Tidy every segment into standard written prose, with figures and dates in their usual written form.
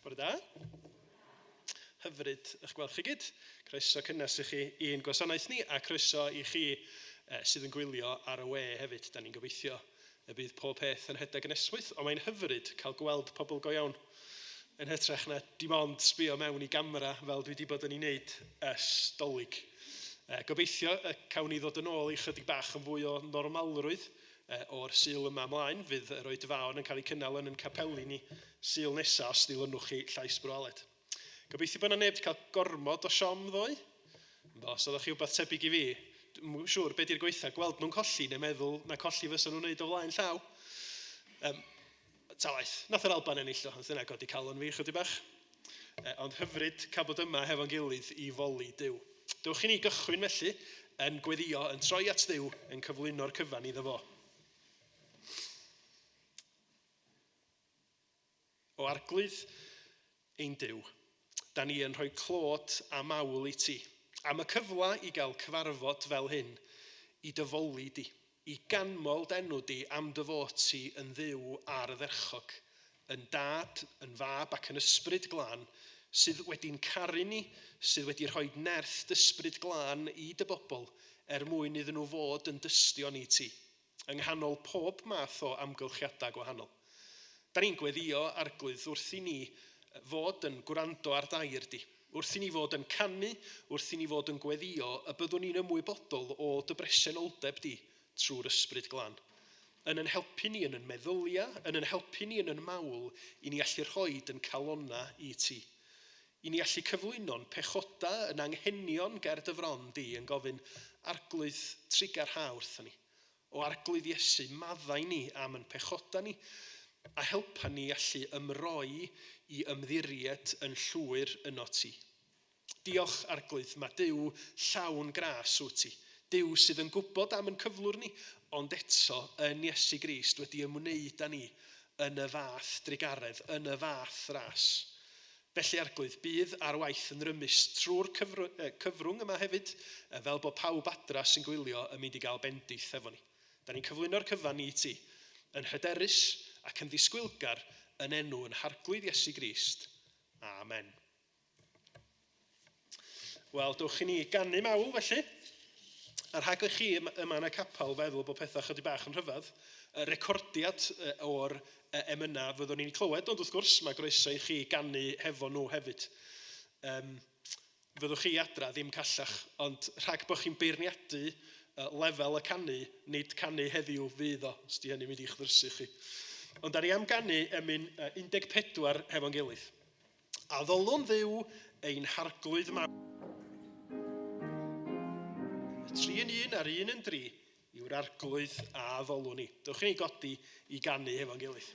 Bore da. Hyfryd eich gweld chi gyd. Croeso cynnes i chi i'n gwasanaeth ni a croeso i chi sydd yn gwylio ar y we hefyd. Da ni'n gobeithio y bydd pob peth yn rhedeg yn esmwyth, ond mae'n hyfryd cael gweld pobl go iawn yn hytrach na dim ond sbio mewn i gamera fel dwi wedi bod yn ei wneud ers Dolig. Gobeithio y cawn ni ddod yn ôl i chydig bach yn fwy o normalrwydd O'r Sul yma ymlaen, fydd yr oedfaon yn cael eu cynnal yn yn capeli ni Sul nesa os ddilynwch chi Llais Bro Aled. Gobeithio bod 'na neb 'di cael gormod o siom ddoe. Ynddo, os oeddech chi wbath tebyg i fi, dwi'm yn siŵr be di'r gwaetha, gweld nhw'n colli neu meddwl na colli fysa nhw'n wneud o flaen llaw. Um, ta waeth, nath yr Alban ennill o, nath yna godi calon fi chydig bach. Ond hyfryd cael bod yma hefo'n gilydd i foli Duw. Dewch i ni gychwyn felly yn gweddio, yn troi at Dduw, yn cyflwyno'r cyfan iddo fo. O Arglwydd ein Duw, da ni yn rhoi clod a mawl i ti, am y cyfle i gael cyfarfod fel hyn, i dy foli di. I ganmol d'enw di am dy fod ti yn Dduw ardderchog, yn Dad, yn Fab ac yn Ysbryd Glân, sydd wedi'n caru ni, sydd wedi rhoi nerth d'Ysbryd Glân i dy bobl er mwyn iddyn nhw fod yn dystion i ti, yng nghanol pob math o amgylchiadau gwahanol. Da ni'n gweddïo, Arglwydd, wrth i ni fod yn gwrando ar d'air di. Wrth i ni fod yn canu, wrth i ni fod yn gweddïo, y byddwn ni'n ymwybodol o dy bresenoldeb di trwy'r Ysbryd Glân. Yn yn helpu ni yn yn meddyliau, yn yn helpu ni yn yn mawl, i ni allu rhoid yn calonnau i ti. I ni allu cyflwyno'n pechodau, yn anghenion ger dy fron di, yn gofyn, Arglwydd, trugarha wrthon ni. O Arglwydd Iesu, maddau ni am yn pechodau ni, a helpa ni allu ymroi i ymddiried yn llwyr ynot ti. Diolch, Arglwydd, mae Duw llawn gras wyt ti. Duw sydd yn gwybod am yn cyflwr ni, ond eto, yn Iesu Grist, wedi ymwneud â ni yn y fath drugaredd, yn y fath ras. Felly, Arglwydd, bydd ar waith yn rymus trwy'r cyfrwng yma hefyd, fel bod pawb adra sy'n gwylio yn mynd i gael bendith efo ni. Da ni'n cyflwyno'r cyfan i ti, yn hyderus ac yn ddisgwylgar yn enw yn Harglwydd Iesu Grist. Amen. Wel, dewch i ni ganu mawl felly. A rhag i chi yma yn y capel feddwl bod pethau chydig bach yn rhyfedd, y recordiad o'r emynau fyddwn ni'n clywed, ond wrth gwrs mae groeso i chi ganu hefo nhw hefyd. Um, fyddwch chi adra ddim callach, ond rhag bod chi'n beirniadu lefel y canu, nid canu heddiw fydd o, os di hynny'n mynd i'ch ddrysu chi. Ond da ni am ganu emyn 14 hefo'n gilydd. Addolwn Dduw ein Harglwydd mawr. Y tri yn un a'r un yn dri yw'r Arglwydd a addolwn ni. Dewch i ni godi i ganu hefo'n gilydd.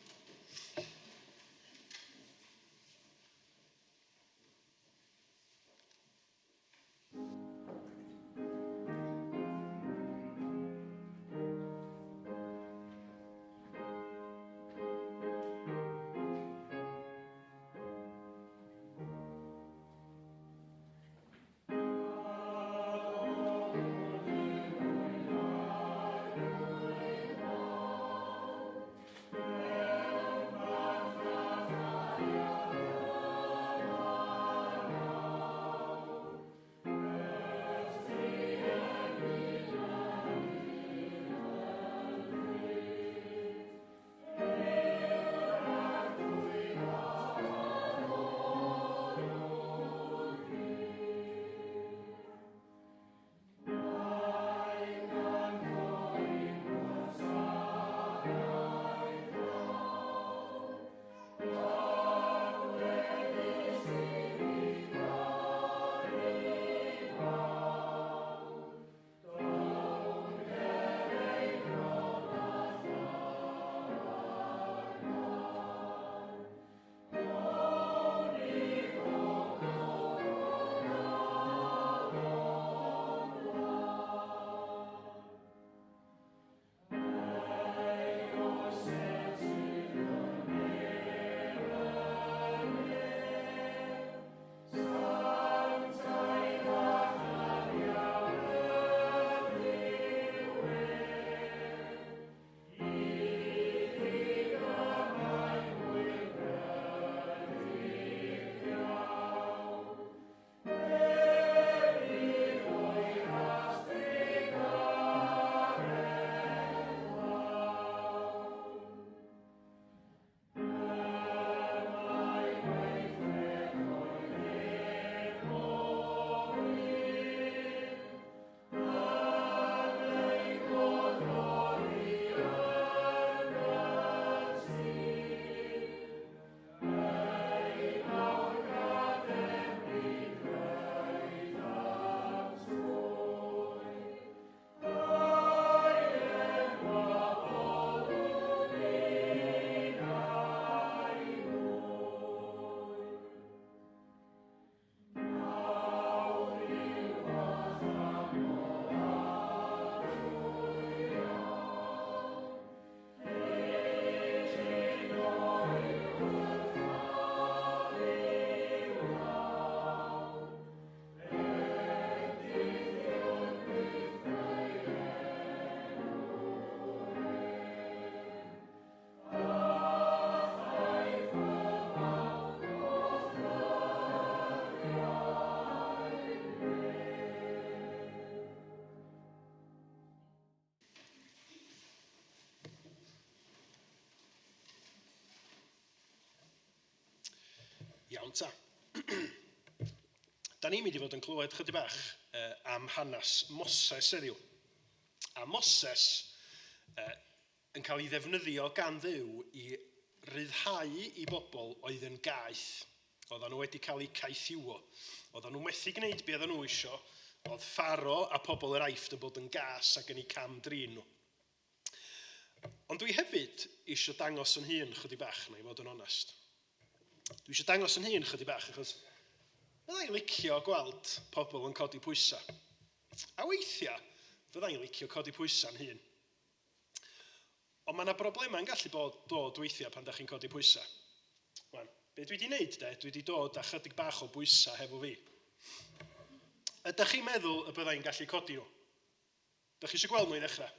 Iawn ta. Da ni'n mynd i fod yn clywed chydig bach am hanes Moses heddiw. A Moses yn cael ei ddefnyddio gan Dduw i ryddhau i bobl oedd yn gaeth. Oedden nhw wedi cael eu caethiwo. Oedden nhw methu gwneud be oedden nhw isio. Oedd Pharo a pobl yr Aifft yn bod yn gas ac yn eu cam-drin nhw. Ond dwi hefyd eisiau dangos yn hun chydig bach, na i fod yn onest. Dwi eisiau dangos yn hun chydig bach, achos fydda i'n licio gweld pobl yn codi pwysau. A weithiau, fydda i'n licio codi pwysau'n hun. Ond mae yna broblemau yn gallu bod, dod weithiau pan da chi'n codi pwysau. Wan, be dwi wedi wneud de, dwi wedi dod â chydig bach o bwysau hefo fi. Ydych chi'n meddwl y byddai'n gallu codi nhw? Dych chi eisiau gweld nhw i ddechrau?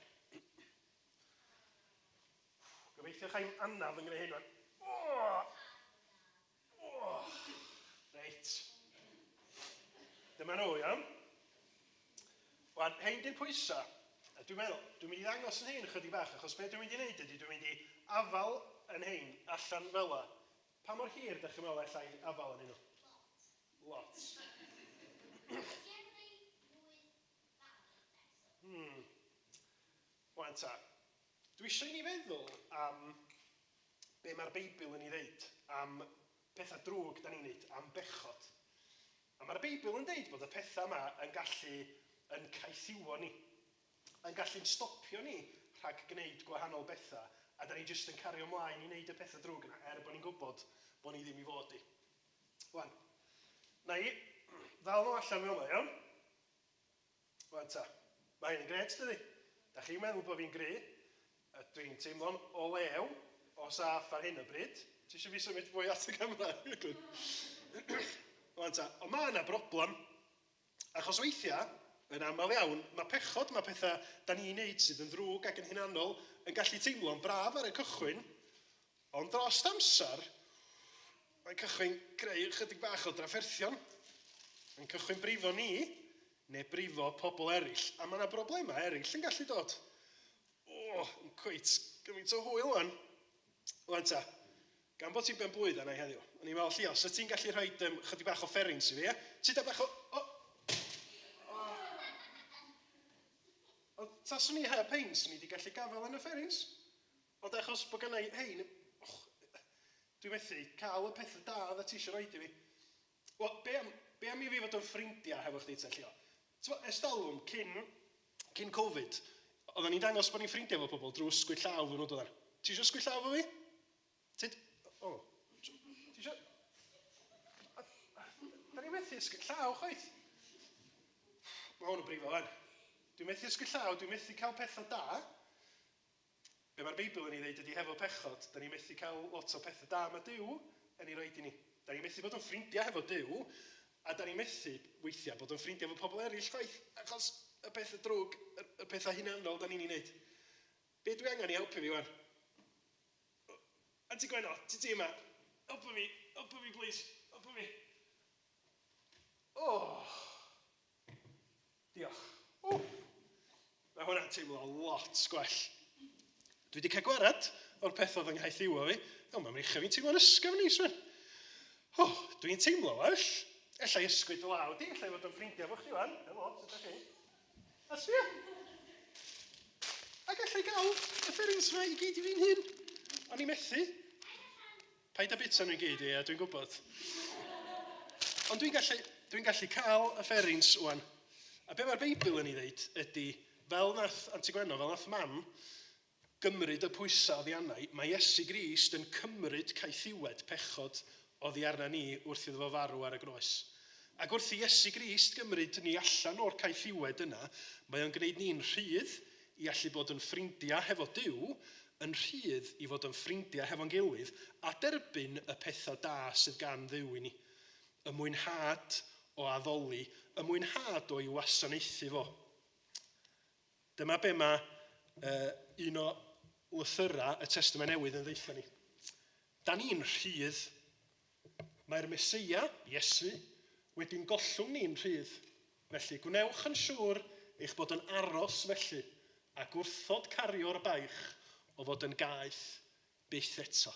Gobeithio chai'm anaf yn gwneud hyn wan. Oh! Oh! Reit. Dyma nhw, iawn? Wan, hein di'r pwysau. A dwi'n meddwl, dwi'n mynd i ddangos yn hein chydig bach, achos beth dwi'n mynd i wneud ydy, dwi'n mynd i afal yn hein allan fel la. Pa mor hir ydych chi'n meddwl allai afal yn nhw? Lot. Wan ta, dwi eisiau i ni feddwl am be mae'r Beibl yn ei ddeud am pethau drwg da ni'n neud, am bechod. A mae'r Beibl yn deud bod y pethau yma yn gallu yn caethiwo ni, yn gallu'n stopio ni rhag gwneud gwahanol bethau, a da ni jyst yn cario ymlaen i wneud y pethau drwg yna, er bod ni'n gwybod bod ni ddim i fod i. Wan, na i ddal nhw allan fel yma, iawn? Wan ta, mae hyn yn grêt, dydi? Da chi'n meddwl bod fi'n gry? Dwi'n teimlo'n o lew o saff ar hyn o bryd. Ti eisiau fi symud fwy at y camera? Wan ta, ond mae yna broblem. Achos weithiau, yn aml iawn, mae pechod, mae pethau da ni'n neud sydd yn ddrwg ac yn hunanol yn gallu teimlo'n braf ar y cychwyn, ond dros amser, mae'n cychwyn creu ychydig bach o drafferthion. Mae'n cychwyn brifo ni, neu brifo pobl eraill, a mae yna broblemau eraill yn gallu dod. O, yn cweit gymaint o hwyl wan. Wan ta, gan bod ti'n ben blwydd arna i heddiw, o'n i'n meddwl, Llio, so ti'n gallu rhoi chydig bach o fferins i fi, ie? Ti da bach o... O! O! O, taswn i heb hein, swn i wedi gallu gafael yn y fferins. Ond achos bod gynna i hein, och, dwi methu cael y pethau da oeddet ti eisiau rhoi i fi. Wel, be am, be am i fi fod yn ffrindiau hefo chdi te, Llio? T'mo', ers talwm, cyn, cyn Covid, oedden ni'n dangos bod ni'n ffrindiau efo pobl drwy ysgwyd llaw efo nhw, doedden? Ti eisiau ysgwyd llaw efo fi? Ti... O. Ti eisiau... Da ni'n methu ysgwyd llaw, chwaith. Mae hwn yn brifo, wan. Dwi'n methu ysgwyd llaw, dwi'n methu cael pethau da. Be mae'r Beibl yn ei ddeud ydy hefo pechod, da ni methu cael lot o pethau da mae Duw yn ei roid i ni. Da ni methu bod yn ffrindiau hefo Duw, a da ni methu weithiau bod yn ffrindiau efo pobl eraill chwaith, achos y pethau drwg, y, y pethau hunanol da ni'n ei wneud. Be dwi angen i helpu fi wan? Anti Gwenno, ti ti yma? Helpu fi, helpu fi please, helpu fi. Oh. Diolch. Ww. Mae hwnna'n teimlo lot gwell. Dwi wedi cael gwared o'r peth oedd yng nghaethiwo fi. O, mae'n mrichau fi'n teimlo'n ysgafn neis wan. O, dwi'n teimlo well. Ella i ysgwyd dy law di, ella i fod yn ffrindiau efo chdi wan. Helo, sut ydych chi? A sbia. Ac ella i gael y fferins yma i gyd i fi'n hun. O'n i methu. Paid â bita nhw i gyd, ie, dwi'n gwybod. Ond dwi'n gallu, dwi'n gallu cael y fferins wan. A be mae'r Beibl yn ei ddeud ydy, fel nath Anti Gwenno, fel nath mam, gymryd y pwysau oddi arna i, mae Iesu Grist yn cymryd caethiwed pechod oddi arna ni wrth iddo fo farw ar y groes. Ac wrth i Iesu Grist gymryd ni allan o'r caethiwed yna, mae o'n gwneud ni'n rhydd i allu bod yn ffrindiau hefo Duw, yn rhydd i fod yn ffrindiau hefo'n gilydd a derbyn y pethau da sydd gan Dduw i ni. Y mwynhad o addoli, y mwynhad o'i wasanaethu fo. Dyma be mae uh, un o lythyrau y Testament Newydd yn ddeutha ni. Da ni'n rhydd. Mae'r Meseia, Iesu, wedi'n gollwng ni'n rhydd. Felly, gwnewch yn siŵr eich bod yn aros felly, a gwrthod cario'r baich o fod yn gaeth byth eto.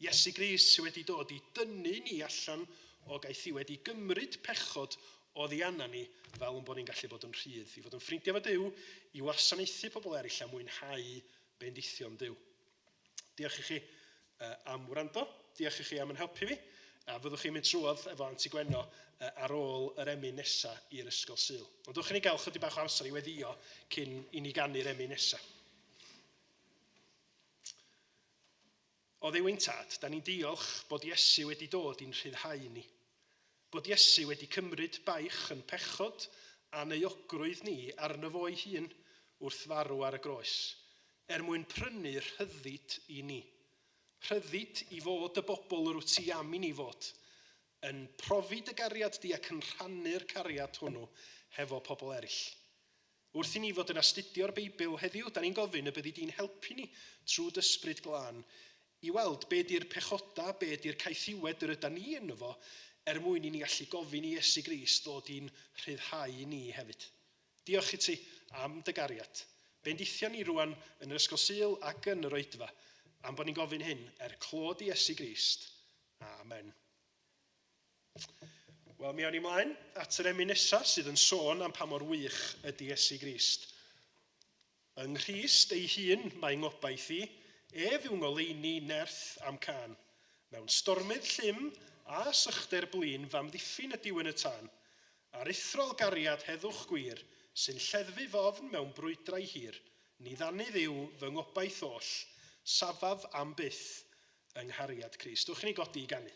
Iesu Grist sydd wedi dod i dynnu ni allan o gaethiwed i gymryd pechod oddi arna ni fel ein bod ni'n gallu bod yn rhydd, i fod yn ffrindiau efo Duw, i wasanaethu pobl eraill a mwynhau bendithion Duw. Diolch i chi am wrando, diolch i chi am yn helpu fi, a fyddwch chi'n mynd trwodd efo Anti Gwenno ar ôl yr emyn nesa i'r Ysgol Sul. Ond dwch i ni gael chydig bach o amser i weddio cyn i ni ganu'r emyn nesa. O Dduw ein Tad, da ni'n diolch bod Iesu wedi dod i'n rhyddhau ni. Bod Iesu wedi cymryd baich yn pechod a'n euogrwydd ni arno fo ei hun wrth farw ar y groes, er mwyn prynu rhyddid i ni. Rhyddid i fod y bobl yr wyt ti am i ni fod, yn profi dy gariad di ac yn rhannu'r cariad hwnnw hefo pobl eraill. Wrth i ni fod yn astudio'r Beibl heddiw, da ni'n gofyn y byddi di'n helpu ni trwy dy Ysbryd Glân i weld be di'r pechoda, be di'r caethiwed yr yda ni yno fo, er mwyn i ni allu gofyn i Iesu Grist ddod i'n rhyddhau ni hefyd. Diolch i ti am dy gariad. Bendithia ni rwan yn yr Ysgol Sul ac yn yr oedfa, am bod ni'n gofyn hyn er clod i Iesu Grist. Amen. Wel, mi awn ni mlaen at yr emyn nesaf sydd yn sôn am pa mor wych ydy Iesu Grist. Yng Nghrist ei hun mae ngobaith i, ef yw ngoleuni nerth am cân. Mewn stormydd llym a sychder blin f'amddiffyn ydyw yn y tân. Aruthrol gariad heddwch gwir, sy'n lleddfu f'ofn mewn brwydrau hir, ni ddanydd yw fy ngobaith oll, safaf am byth yng nghariad Crist. Dwch i ni godi i ganu.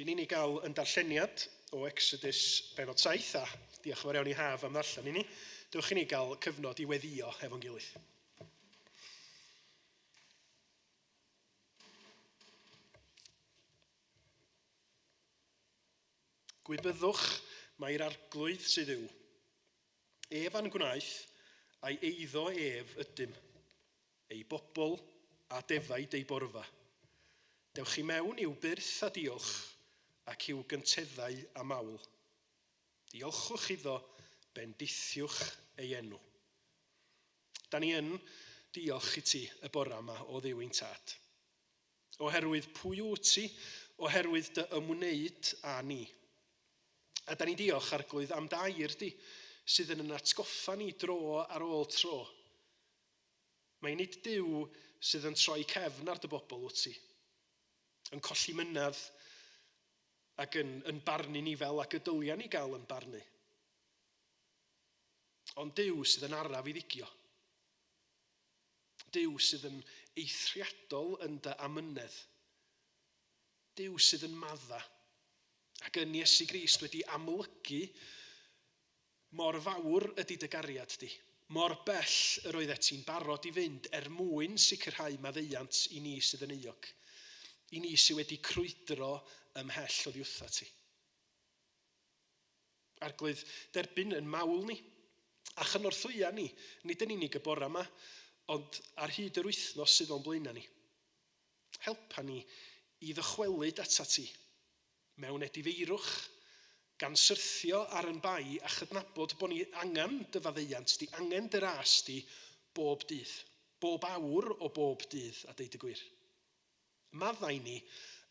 Cyn i ni gael yn darlleniad o Exodus benod 7, a diolch yn fawr iawn i Haf am ddarllen i ni, dewch i ni gael cyfnod i weddio efo'n gilydd. Gwybyddwch mai'r arglwydd sydd yw. Ef a'n gwnaeth, a'i eiddo ef ydym, ei bobl a defaid ei borfa. Dewch i mewn i'w byrth a diolch, ac i'w gynteddau a mawl. Diolchwch iddo, bendithiwch ei enw. Da ni yn diolch i ti y bora yma o Dduw ein Tad. Oherwydd pwy wyt ti? Oherwydd dy ymwneud â ni. A da ni'n diolch, Arglwydd, am dair di, sydd yn yn atgoffa ni dro ar ôl tro. Mae nid Duw sydd yn troi cefn ar dy bobl wyt ti, yn colli mynadd ac yn, yn barnu ni fel ac y dylia ni gael yn barnu. Ond Duw sydd yn araf i ddigio. Duw sydd yn eithriadol yn dy amynedd. Duw sydd yn madda. Ac yn Iesu Grist wedi amlygu mor fawr ydy dy gariad di. Mor bell yr oeddet ti'n barod i fynd er mwyn sicrhau maddeuant i ni sydd yn euog. I ni sydd wedi crwydro ymhell oddi wrtha ti. Arglwydd, derbyn yn mawl ni, a chynorthwya ni, nid yn unig y bore yma, ond ar hyd yr wythnos sydd o'n blaenau ni. Helpa ni i ddychwelyd atat ti, mewn edifeirwch, gan syrthio ar yn bai a chydnabod bod ni angen dy faddeuant di, angen dy ras di bob dydd, bob awr o bob dydd, a deud y gwir. Maddau ni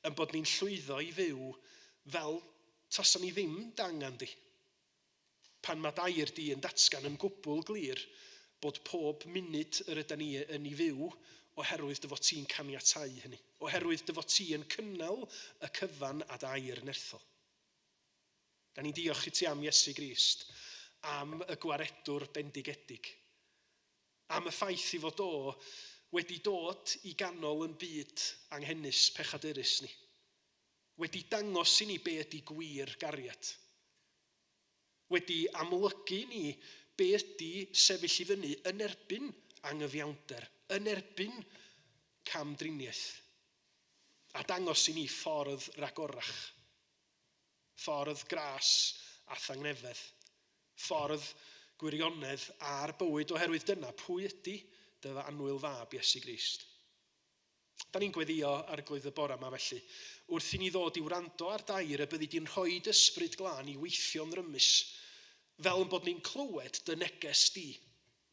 yn bod ni'n llwyddo i fyw fel tasa ni ddim dy angen di. Pan mae dair di yn datgan yn gwbl glir bod pob munud yr yda ni yn ei fyw oherwydd dy fod ti'n caniatáu hynny. Oherwydd dy fod ti yn cynnal y cyfan a dair nerthol. Da ni'n diolch i ti am Iesu Grist, am y gwaredwr bendigedig. Am y ffaith i fod o wedi dod i ganol yn byd anghenus pechadurus ni. Wedi dangos i ni be ydy gwir gariad. Wedi amlygu i ni be ydy sefyll i fyny yn erbyn angyfiawnder, yn erbyn camdriniaeth. A dangos i ni ffordd ragorach. Ffordd gras a thangnefedd. Ffordd gwirionedd a'r bywyd oherwydd dyna pwy ydy dy fy annwyl fab Iesu Grist. Da ni'n gweddio Arglwydd y bore yma felly, wrth i ni ddod i wrando ar dair y byddi di'n rhoi dy ysbryd glân i weithio'n rymus, fel yn bod ni'n clywed dy neges di,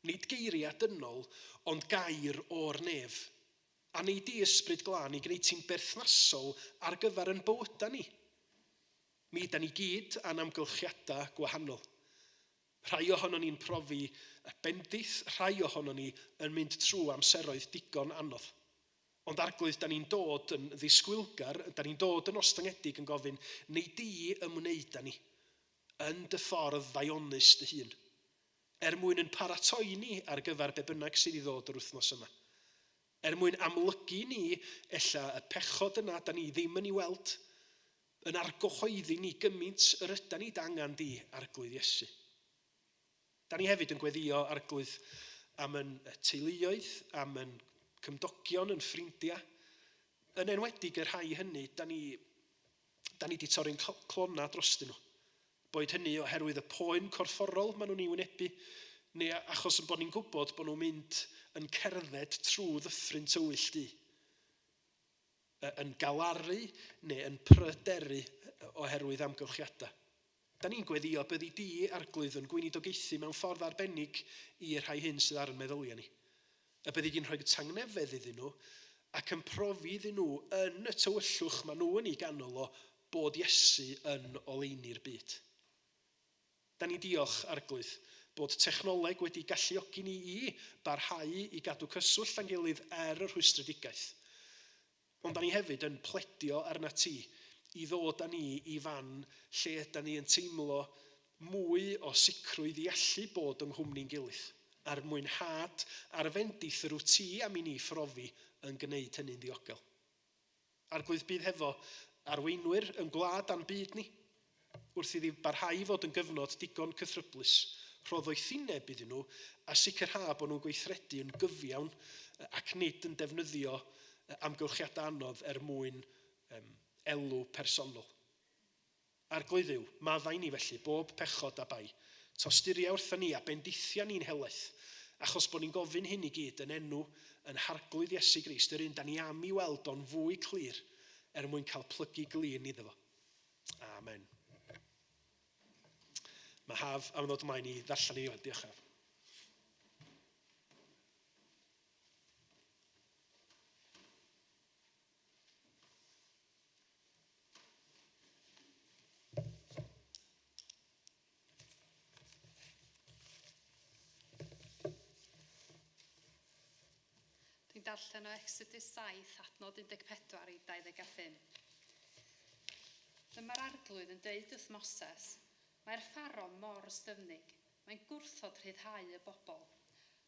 nid geiriau dynol, ond gair o'r nef. A nei di ysbryd glân i gwneud ti'n berthnasol ar gyfer yn bywydau ni. Mi ydan ni gyd â'n amgylchiadau gwahanol. Rhai ohonon ni'n profi y bendith, rhai ohonon ni yn mynd trwy amseroedd digon anodd. Ond Arglwydd, da ni'n dod yn ddisgwylgar, da ni'n dod yn ostyngedig yn gofyn, nei di ymwneud â ni yn dy ffordd ddaionus dy hun, er mwyn yn paratoi ni ar gyfer be bynnag sydd i ddod yr wythnos yma. Er mwyn amlygu ni ella y pechod yna da ni ddim yn ei weld, yn argyhoeddi ni gymaint yr yda ni d'angen di, Arglwydd Iesu. Da ni hefyd yn gweddio, Arglwydd, am yn teuluoedd, am yn cymdogion, yn ffrindiau, yn enwedig y rhai hynny da ni, da ni di torri'n clona drostyn nhw. Boed hynny oherwydd y poen corfforol maen nhw'n ei wynebu, neu achos yn bod ni'n gwybod bod nhw'n mynd yn cerdded trwy ddyffryn tywyll du, yn galaru neu yn pryderu oherwydd amgylchiadau. Da ni'n gweddio byddi di, Arglwydd, yn gweinidogaethu mewn ffordd arbennig i'r rhai hyn sydd ar yn meddyliau ni. Y byddi di'n rhoi tangnefedd iddyn nhw ac yn profi iddyn nhw yn y tywyllwch maen nhw yn ei ganol o bod Iesu yn oleuni'r byd. Da ni'n diolch, Arglwydd, bod technoleg wedi galluogi ni i barhau i gadw cyswllt â'n gilydd er y rhwystredigaeth. Ond da ni hefyd yn pledio arnat ti i ddod â ni i fan lle yda ni yn teimlo mwy o sicrwydd i allu bod yng nghwmni'n gilydd, a'r mwynhad a'r fendith yr wyt ti am i ni phrofi yn gwneud hynny'n ddiogel. Arglwydd bydd hefo Arweinwyr yn gwlad a'n byd ni, wrth iddi barhau i fod yn gyfnod digon cythryblus, rho ddoethineb iddyn nhw a sicrhau bod nhw'n gweithredu yn gyfiawn ac nid yn defnyddio amgylchiadau anodd er mwyn elw personol. Arglwydd Dduw, maddau ni felly bob pechod a bai. Tosturia wrthon ni a bendithia ni'n helaeth, achos bod ni'n gofyn hyn i gyd yn enw yn Harglwydd Iesu Grist, yr un da ni am i weld o'n fwy clir er mwyn cael plygu glin iddo fo. Amen. Mae Haf am ddod ymlaen i ddarllen i ni. Diolch, Haf. Dwi'n darllen o Exodus 7, adnod 14 i 25. Dyma'r arglwydd yn deud wrth Moses, Mae'r Pharo mor ystyfnig, mae'n gwrthod rhyddhau y bobl.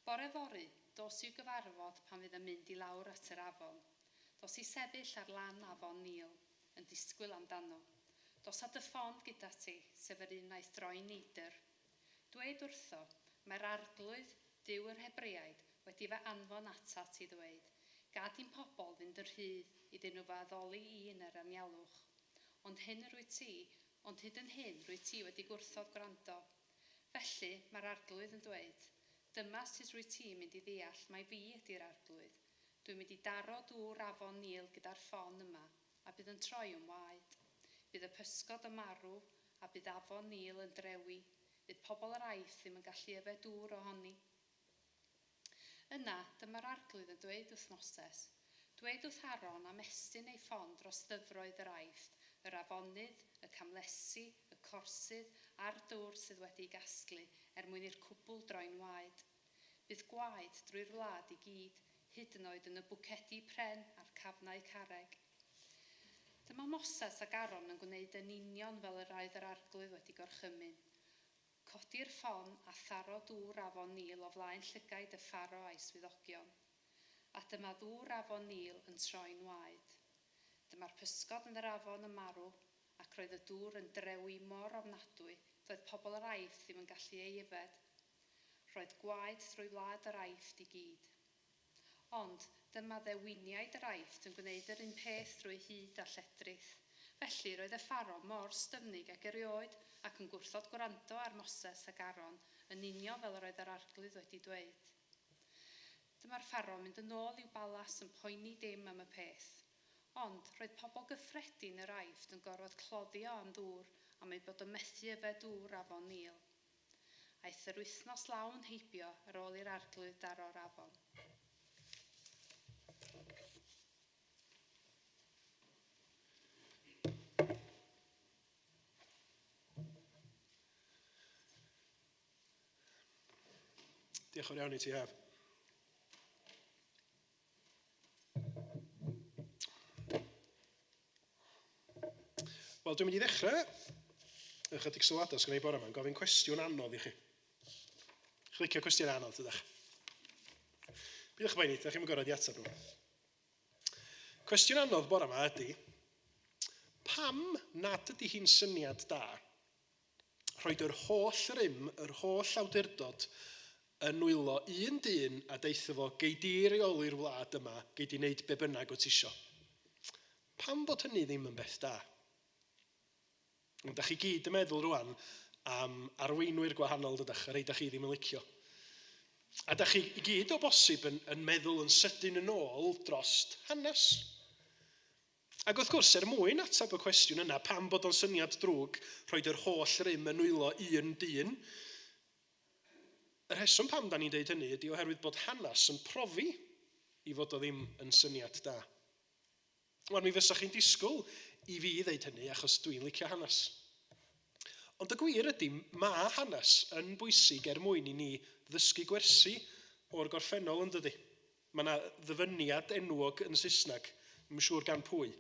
Bore fory, dos i'w gyfarfod pan fydd yn mynd i lawr at yr afon. Dos i sefyll ar lan afon Nîl, yn disgwyl amdano. Dos â dy ffon gyda ti, sef yr un wnaeth droi'n neidr. Dwed wrtho, Mae'r Arglwydd, Duw yr Hebreaid, wedi fy anfon atat i ddweud, 'Gad i'm pobl fynd yn rhydd iddyn nhw fy addoli i yn yr anialwch. Ond hyn yr wyt ti, ond hyd yn hyn rwyt ti wedi gwrthod gwrando. Felly, mae'r Arglwydd yn dweud, 'Dyma sut rwyt ti'n mynd i ddeall mai fi ydy'r Arglwydd, Dwi'n mynd i daro dŵr afon Nîl gyda'r ffon yma, a bydd yn troi yn waed. Bydd y pysgod yn marw, a bydd afon Nîl yn drewi. Fydd pobl yr Aifft ddim yn gallu yfed dŵr ohoni. Yna, dyma'r Arglwydd yn dweud wrth Moses, Dwed wrth Aaron am estyn ei ffon dros ddyfroedd yr Aifft, yr afonydd, y camlesi, y corsydd, a'r dwr sydd wedi'i gasglu, er mwyn i'r cwbl droi'n waed. Bydd gwaed drwy'r wlad i gyd, hyd yn oed yn y bwcedi pren a'r cafnau carreg. Dyma Moses ac Aaron yn gwneud yn union fel yr oedd yr Arglwydd wedi gorchymyn. Codi'r ffon a tharo dŵr afon Nîl o flaen llygaid y Pharo a'i swyddogion. A dyma ddŵr afon Nîl yn troi'n waed. Dyma'r pysgod yn yr afon yn marw, ac roedd y dŵr yn drewi mor ofnadwy, doedd pobl yr Aifft ddim yn gallu ei yfed. Roedd gwaed drwy wlad yr Aifft i gyd. Ond, dyma ddewiniaid yr Aifft yn gwneud yr un peth drwy hud a lledrith. Felly, roedd y Pharo mor styfnig ag erioed ac yn gwrthod gwrando ar Moses ac Aaron, yn union fel yr oedd yr Arglwydd wedi dweud. Dyma'r Pharo yn mynd yn ôl i'w balas yn poeni dim am y peth. Ond, roedd pobl gyffredin yr Aifft yn gorfod cloddio am ddŵr am eu bod yn methu yfed dŵr afon Nîl. Aeth yr wythnos lawn heibio ar ôl i'r Arglwydd daro'r afon. Diolch yn fawr iawn i ti, Haf. Wel, dwi'n mynd i ddechrau ychydig sylwadau sgynna i bore yma yn gofyn cwestiwn anodd i chi. Chi'n licio cwestiwn anodd, ydych? Bydwch boeni, ydych chi'n gorfod i ateb nhw. Cwestiwn anodd bore yma ydy, pam nad ydy hi'n syniad da rhoid yr holl rym, yr holl awdurdod yn nwylo un dyn a deutha fo, gei di reoli'r wlad yma, gei di wneud be bynnag wyt ti isio. Pam bod hynny ddim yn beth da? Ond da chi gyd yn meddwl rwan am arweinwyr gwahanol dydach, y rhai da chi ddim yn licio. A da chi i gyd o bosib yn, yn meddwl yn sydyn yn ôl drost hanes. Ac wrth gwrs, er mwyn ateb y cwestiwn yna, pam bod o'n syniad drwg rhoid yr holl rym yn nwylo un dyn, y rheswm pam da ni'n deud hynny ydy oherwydd bod hanes yn profi i fod o ddim yn syniad da. Wan, mi fysa chi'n disgwyl i fi ddeud hynny achos dwi'n licio hanes. Ond y gwir ydy, mae hanes yn bwysig er mwyn i ni ddysgu gwersi o'r gorffennol, yn dydy? Mae yna ddyfyniad enwog yn Saesneg, ddim yn siŵr gan pwy,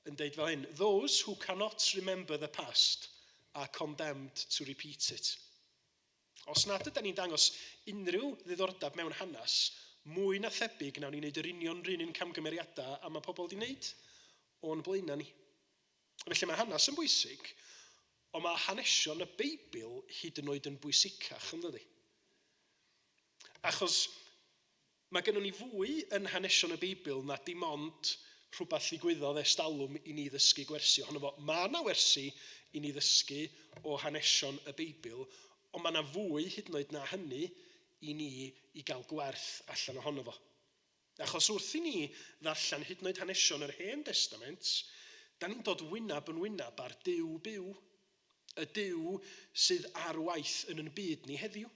yn deud fel hyn, Those who cannot remember the past are condemned to repeat it. Os nad ydy ni'n dangos unrhyw ddiddordeb mewn hanes, mwy na thebyg nawn ni wneud yr union run un camgymeriadau a mae pobl wedi wneud o'n blaenau ni. Felly mae hanes yn bwysig, ond mae hanesion y Beibl hyd yn oed yn bwysicach, yn dydy? Achos mae gennym ni fwy yn hanesion y Beibl na dim ond rhywbeth ddigwyddodd ers talwm i ni ddysgu gwersi ohono fo. Mae yna wersi i ni ddysgu o hanesion y Beibl, ond mae yna fwy hyd yn oed na hynny i ni i gael gwerth allan ohono fo. Achos wrth i ni ddarllen hyd yn oed hanesion yr Hen Destament, da ni'n dod wyneb yn wyneb â'r Duw byw, y Duw sydd ar waith yn yn byd ni heddiw.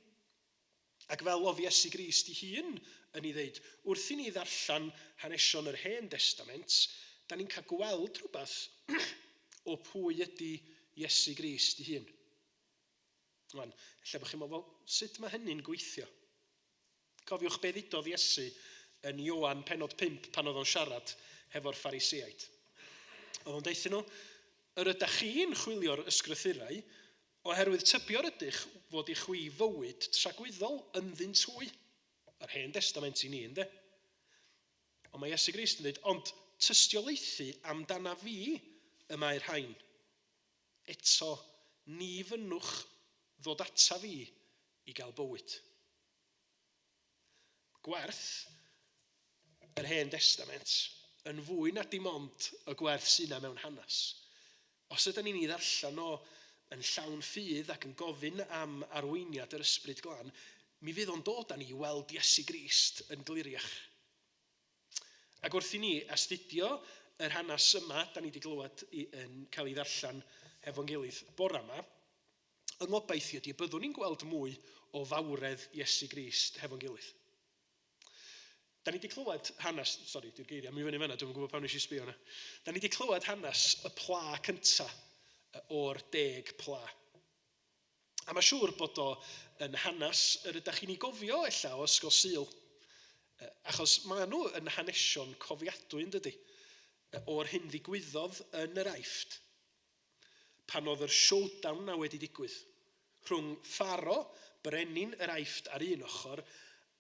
Ac fel oedd Iesu Grist ei hun yn ei ddeud, wrth i ni ddarllen hanesion yr Hen Destament, da ni'n cael gweld rhywbeth o pwy ydy Iesu Grist ei hun. Wan, ella bod chi'n meddwl, wel, sut mae hynny'n gweithio? Cofiwch be ddudodd Iesu yn Ioan pennod 5 pan oedd o'n siarad hefo'r Phariseaid. Oedd o'n deuthyn nhw, yr ydych chi'n chwilio'r ysgrythurau, oherwydd tybio'r ydych fod i chwi fywyd tragwyddol ynddynt hwy. Yr Hen Destament i ni, ynddo? Ond mae Iesu Grist yn dweud, ond tystiolaethu amdana fi y mae'r rhain. Eto, ni fynnwch ddod ata fi i gael bywyd. Gwerth yr Hen Destament yn fwy na dim ond y gwerth sydd yna mewn hanes. Os ydyn ni'n ei ddarllen o yn llawn ffydd ac yn gofyn am arweiniad yr Ysbryd Glân, mi fydd o'n dod â ni i weld Iesu Grist yn gliriach. Ac wrth i ni astudio yr hanes yma, da ni wedi glywed i, yn cael ei ddarllen hefo'n gilydd bore yma, yng ngobaith i ydy y byddwn ni'n gweld mwy o fawredd Iesu Grist hefo'n gilydd. Da ni wedi clywed hanes, sori, di'r geiriau, mi fyny fanna, dwi'm yn gwybod pam nes i sbio yna. Da ni wedi clywed hanes y pla cynta o'r 10 pla. A mae siŵr bod o yn hanes yr ydych chi'n ei gofio ella o Ysgol Sul. Achos maen nhw yn hanesion cofiadwy, yn dydy, o'r hyn ddigwyddodd yn yr Aifft pan oedd yr showdown na wedi digwydd rhwng Pharo, brenin yr Aifft ar un ochr,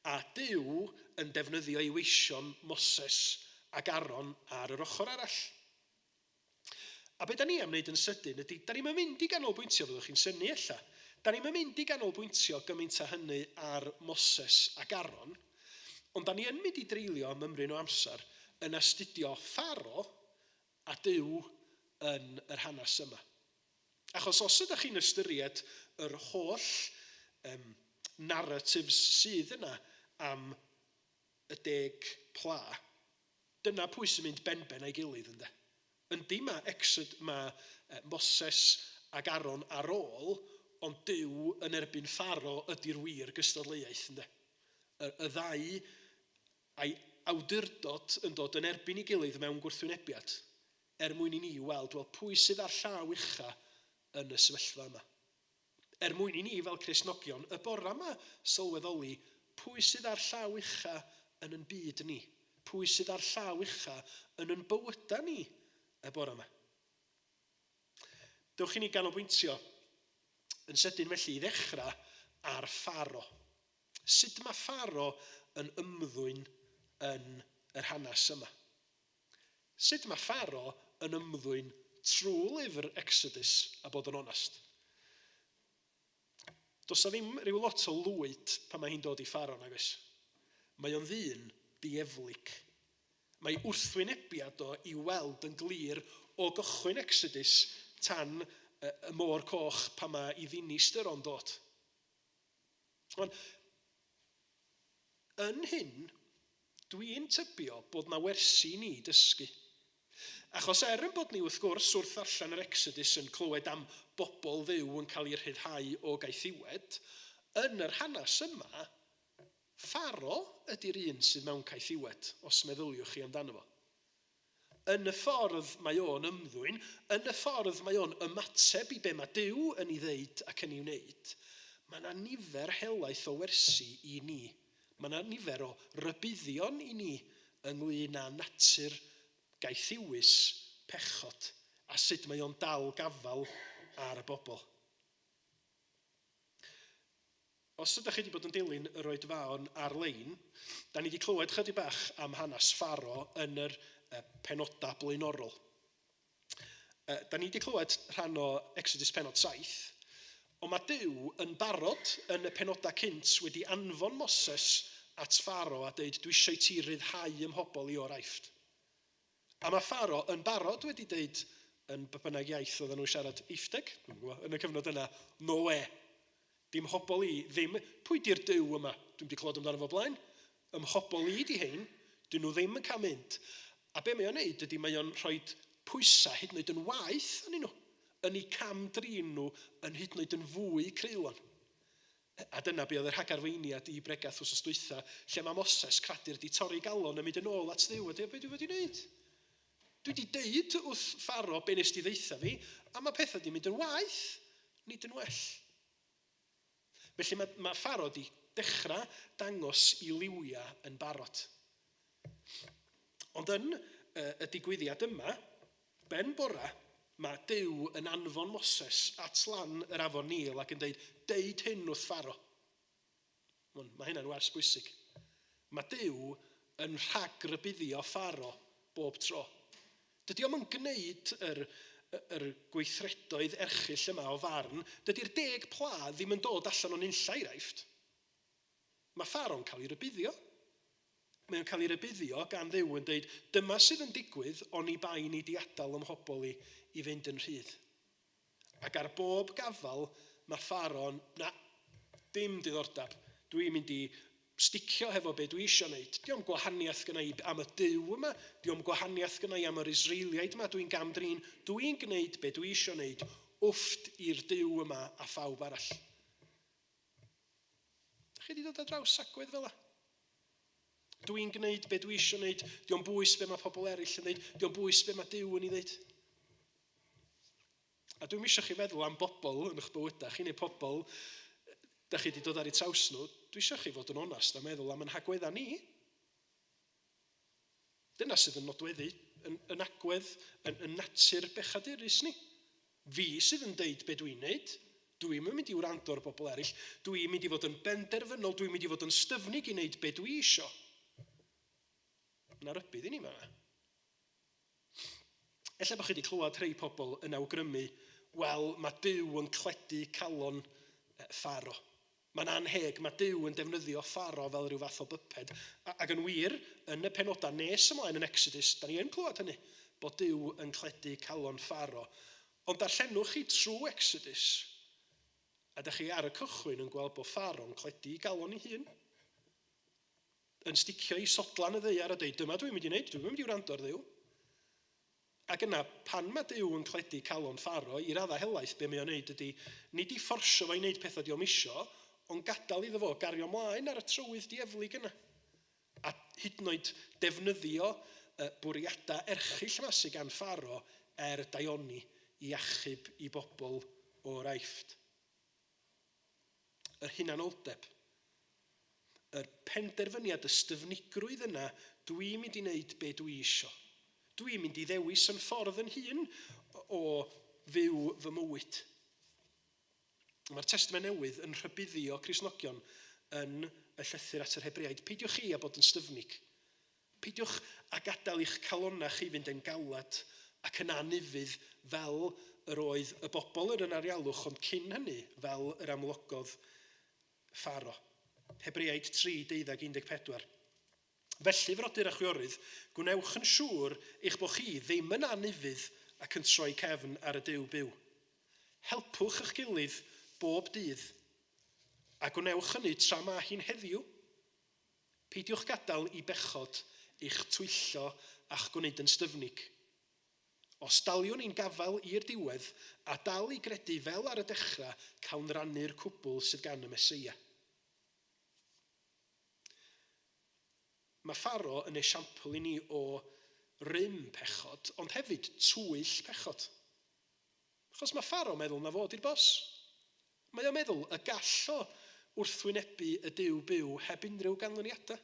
a Duw yn defnyddio ei weision Moses ac Aaron ar yr ochr arall. A be da ni am wneud yn sydyn ydy, da ni'm yn mynd i ganolbwyntio, fyddwch chi'n synnu ella, da ni'm yn mynd i ganolbwyntio gymaint â hynny ar Moses ac Aaron, ond da ni yn mynd i dreulio mymryn o amser yn astudio Pharo a Duw yn yr hanes yma. Achos os ydych chi'n ystyried yr holl narratives sydd yna am y 10 pla, dyna pwy sy'n mynd benben a'i gilydd, ynde. Yndi, mae Exod, mae Moses ac Aaron ar ôl, ond Duw yn erbyn Pharo ydy'r wir gystadleuaeth, ynde. Y ddau a'i awdurdod yn dod yn erbyn ei gilydd mewn gwrthwynebiad, er mwyn i ni weld, wel, pwy sydd â'r llaw ucha yn y sefyllfa yma. Er mwyn i ni, fel Cristnogion, y bore yma sylweddoli pwy sydd â'r llaw ucha yn yn byd ni, pwy sydd â'r llaw ucha yn yn bywydau ni y bore yma. Dewch i ni ganolbwyntio yn sydyn felly i ddechrau ar Pharo. Sut mae Pharo yn ymddwyn yn yr hanes yma? Sut mae Pharo yn ymddwyn trwy lyfr Exodus, a bod yn onest? Does na ddim rhyw lot o lwyd pan mae hi'n dod i Pharo, nag oes? Mae o'n ddyn dieflig. Mae wrthwynebiad o i weld yn glir o gychwyn Exodus tan y Môr Coch pan mae i ddinistr o'n dod. Ond, yn hyn, dwi'n tybio bod na wersi ni dysgu. Achos er yn bod ni wrth gwrs wrth ddarllen yr Exodus yn clywed am bobl Dduw yn cael eu rhyddhau o gaethiwed, yn yr hanes yma, Pharo ydy'r un sydd mewn caethiwed, os meddyliwch chi amdano fo. Yn y ffordd mae o'n ymddwyn, yn y ffordd mae o'n ymateb i be mae Duw yn ei ddeud ac yn ei wneud, mae yna nifer helaeth o wersi i ni. Mae yna nifer o rybuddion i ni ynglyn â natur gaethiwus pechod a sut mae o'n dal gafael ar y bobl. Os ydych chi wedi bod yn dilyn yr oedfaon ar-lein, da ni wedi clywed chydig bach am hanes Pharo yn yr penodau blaenorol. Da ni wedi clywed rhan o Exodus penod 7, ond mae Duw yn barod yn y penodau cynt wedi anfon Moses at Pharo a deud, dwi eisiau i ti ryddhau ym mhobl i o'r Aifft. A mae Pharo yn barod wedi deud, yn be bynnag iaith oedden nhw'n siarad, Eiffteg, dwi'm yn gwybod, yn y cyfnod yna, no way. Dim mhobl i, ddim, pwy di'r Duw yma? Dwi'm di clywed amdano fo blaen. Ym mhobl i di hein, dyn nhw ddim yn cael mynd. A be mae o'n neud ydy mae o'n rhoi pwysau hyd yn oed yn waeth arnyn nhw, yn eu cam-drin nhw yn hyd yn oed yn fwy creulon. A dyna be oedd y rhagarweiniad i bregath wsos dwytha, lle mae Moses, cradur, di torri galon yn mynd yn ôl at Dduw a dweud, be dwi fod i wneud? Dwi di deud wrth Pharo be nes di ddeutha fi, a mae pethau di mynd yn waeth, nid yn well. Felly mae, mae Pharo di dechrau dangos i liwia yn barod. Ond yn y digwyddiad yma, ben bora, mae Duw yn anfon Moses at lan yr afon Nil ac yn deud, deud hyn wrth Pharo. Mae hynna'n wers bwysig. Mae Duw yn rhagrybuddio Pharo bob tro. Dydy o'm yn gwneud yr, yr gweithredoedd erchyll yma o farn. Dydy'r 10 pla ddim yn dod allan o'n unlla i'r Aifft. Mae Pharo'n cael ei rybuddio. Mae o'n cael ei rybuddio gan Dduw yn deud, dyma sydd yn digwydd, oni bai ni di adael ym mhobl i i fynd yn rhydd. Ac ar bob gafal, mae Pharo'n, na, dim diddordeb. Dwi'n mynd i sticio hefo be dwi eisiau wneud. Dio'm gwahaniaeth gynna i am y Duw yma, dio'm gwahaniaeth gynna i am yr Israeliaid yma, dwi'n gamdrin, dwi'n gwneud be dwi eisiau wneud, wfft i'r Duw yma a phawb arall. Chi wedi dod ar draws agwedd fel 'a? Dwi'n gwneud be dwi eisiau gwneud, dio'm bwys be mae pobl eraill yn dweud, dio'm bwys be mae Duw yn ei ddeud. A dwi'm eisiau chi feddwl am bobl yn eich bywydau chi, neu pobl da chi wedi dod ar eu traws nhw. Dwi eisiau chi fod yn onast a meddwl am yn hagweddau ni. Dyna sydd yn nodweddu yn, yn agwedd, yn, yn natur bechadurus ni. Fi sydd yn deud be dwi'n neud. Dwi'm yn mynd i wrando ar bobl eraill. Dwi'n mynd i fod yn benderfynol, dwi'n mynd i fod yn styfnig i wneud be dwi isio. Na rybudd i ni fan'na. Ella bod chi wedi clywed rhai pobl yn awgrymu, wel, mae Duw yn cledu calon Pharo. Mae'n annheg, mae Duw yn defnyddio Pharo fel rhyw fath o byped. Ac yn wir, yn y penodau nes ymlaen yn Exodus, da ni yn clywed hynny, bod Duw yn cledu calon Pharo. Ond darllenwch chi trwy Exodus, a da chi ar y cychwyn yn gweld bod Pharo'n cledu i galon ei hun. Yn sticio i sodlan y ddaear a dweud, dyma dwi'n mynd i wneud, dwi'n mynd i wrando ar Dduw. Ac yna, pan mae Duw yn cledu calon Pharo, i raddau helaeth, be mae o'n wneud ydy, nid i fforsio fo i wneud pethau dio'm isio, ond gadael iddo fo gario mlaen ar y trywydd dieflig yna. A hyd yn oed defnyddio y bwriadau erchyll yma sydd gan Pharo er daioni i achub i bobl o'r Aifft. Yr hunanoldeb. Yr penderfyniad, y styfnigrwydd yna, dwi'n mynd i wneud be dwi isio. Dwi'n mynd i ddewis yn ffordd yn hun o fyw fy mywyd. Mae'r Testament Newydd yn rhybuddio Cristnogion yn y llythyr at yr Hebreaid. Peidiwch chi â bod yn styfnig. Peidiwch â gadael i'ch calonnau chi fynd yn galed ac yn anufudd fel yr oedd y bobl yn yr anialwch, ond cyn hynny, fel yr amlygodd Pharo. Hebreaid 3, 12, 14. Felly, frodyr a chwiorydd, gwnewch yn siŵr eich bod chi ddim yn anufudd ac yn troi cefn ar y Duw byw. Helpwch eich gilydd bob dydd, a gwnewch hynny tra mae hi'n heddiw. Peidiwch gadael i bechod eich twyllo a'ch gwneud yn styfnig. Os daliwn ni'n gafael i'r diwedd a dal i gredu fel ar y dechrau, cawn rannu'r cwbl sydd gan y Meseia. Mae Pharo yn esiampl i ni o rym pechod, ond hefyd twyll pechod. Achos mae Pharo meddwl na fo 'di'r boss. Mae o'n meddwl y gall o wrthwynebu y Duw byw heb unrhyw ganlyniadau.